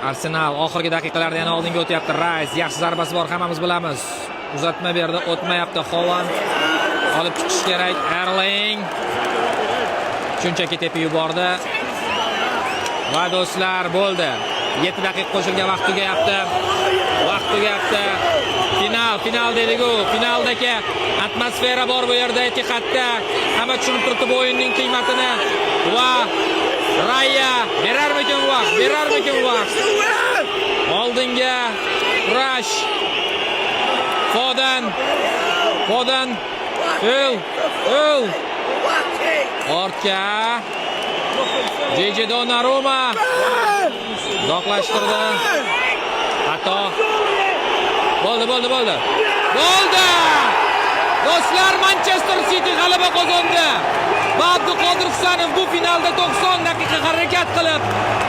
Arsenal oxirgi daqiqalarda yana oldinga o'tyapti. Rice yaxshi zarbasi bor, hammamiz bilamiz. Uzatma berdi, o'tmayapti. Haaland olib chiqish kerak. Erling shunchaki tepib yubordi. Va do'stlar, bo'ldi. 7 daqiqa qo'shilgan vaqt tugayapti. Vaqt tugayapti. Final, final dedik-ku. Finaldagi atmosfera bor bu yerda, Etihadda. Hamma tushunib turibdi bu o'yinning qiymatini. Va Raya berarmikin vaqt? Berarmikin vaqt? Oldinga Rush. Foden. Foden. Phil. Phil. Ortga. Gigi Donnarumma. Uzoqlashtirdi. Xato. Bo'ldi, bo'ldi, bo'ldi. Bo'ldi! Do'stlar, Manchester City g'alaba qozondi. Va Abduqodir Husanov bu finalda 90 daqiqa harakat qilib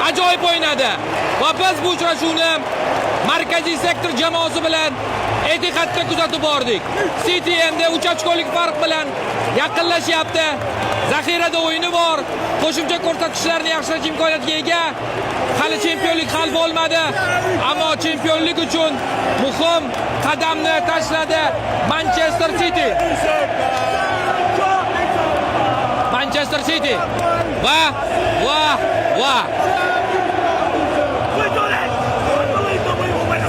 ajoyib o'ynadi. Va biz bu uchrashuvni markaziy sektor jamoasi bilan Etihadda kuzatib bordik. City endi 3 ochkolik farq bilan yaqinlashyapti. Zaxirada o'yini bor. Qo'shimcha ko'rsatkichlarni yaxshilash imkoniyatiga ega. Hali chempionlik hal bo'lmadi, ammo chempionlik uchun muhim qadamni tashladi Manchester City. Manchester City va va va We do this! I believe that we will win.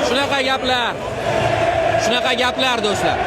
Shunaqa gaplar. Shunaqa gaplar, do'stlar.